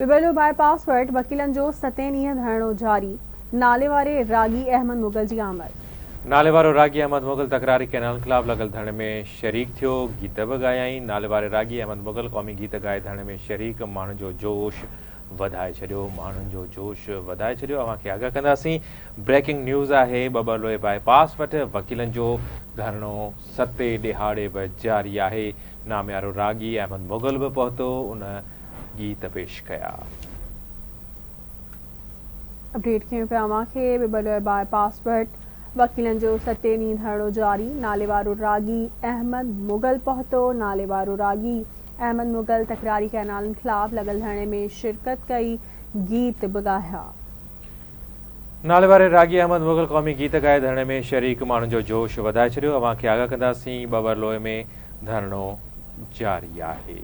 ٻٻرلو باء پاس وٽ وڪيلن جو ستين ڏينهن ڌرڻو جاري، ناليواري راڳي احمد مغل جي آمد. ناليوارو راڳي احمد مغل تڪراري ڪئنالن خلاف لڳل ڌرڻي ۾ شريڪ ٿيو، گيت به ڳايائين. ناليواري راڳي احمد مغل قومي گيت ڳائي ڌرڻي ۾ شريڪ ماڻهن جو جوش وڌائي ڇڏيو ماڻهن جو جوش وڌائي ڇڏيو اوهان کي آگاهه ڪنداسين بريڪنگ نيوز آهي ٻٻرلوئي باء پاس وٽ وڪيلن جو ڌرڻو ستين ڏهاڙي به جاري آهي ناميارو راڳي احمد مغل به پهتو ان گيت پيش ڪيا. اپڊيٽ ڪيون پيا اوهان کي ٻٻرلوء باء پاس وٽ وڪيلن جو ستين ڏينهن ڌرڻو جاري، ناليوارو راڳي احمد مغل پهتو، ناليوارو راڳي احمد مغل تڪراري ڪئنالن خلاف لڳل ڌرڻي ۾ شرڪت ڪئي، گيت به ڳايا. ناليواري راڳي احمد مغل قومي گيت ڳائي ڌرڻي ۾ شريڪ ماڻهن جو جوش وڌائي ڇڏيو، اوهان کي آگاهه ڪنداسين ٻٻرلوء ۾ ڌرڻو جاري آهي.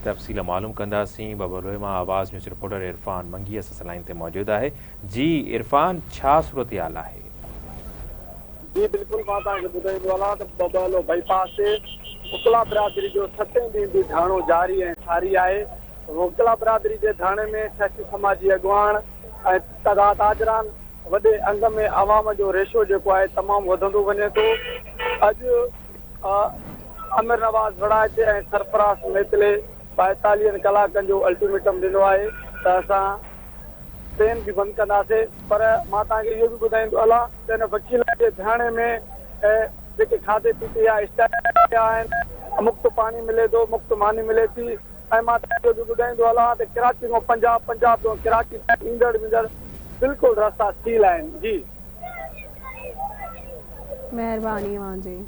تفصيل معلوم ڪنداسين ٻٻرلوء مان آواز نيوز رپورٽر عرفان منگي اسان سان لائين تي موجود آهي جي عرفان ڇا صورتحال آهي. جي بلڪل مان توهان کي ٻڌائيندو هلان ته ٻٻرلو بائي پاس تي وڪلا برادري جو ستين ڏينهن به ڌرڻو جاري ۽ ساري آهي وڪلا برادري جي ڌرڻي ۾ سياسي سماجي اڳواڻ ۽ تاجران وڏي انگ ۾ عوام جو ريشو جيڪو آهي تمام وڌندو وڃي ٿو اڄ عامر نواز وڙائچ ۽ سرفراز ميتلي ٻائيتاليهن ڪلاڪن جو الٽيميٽم ڏنو آهي ته اسان ٽرين به بند ڪنداسين پر مان توهان کي اهو به ٻڌائيندو هلان ته هن وڪيلن جي ڌرڻي ۾ جيڪي کاڌي پيتي جا اسٽال آهن مفت پاڻي ملي ٿو مفت ماني ملي ٿي ۽ مان توهان کي اهو به ٻڌائيندو هلان ته ڪراچي کان پنجاب پنجاب کان ڪراچي تائين ايندڙ ويندڙ بلڪل رستا سيل آهن جي. مهرباني اوهان جي.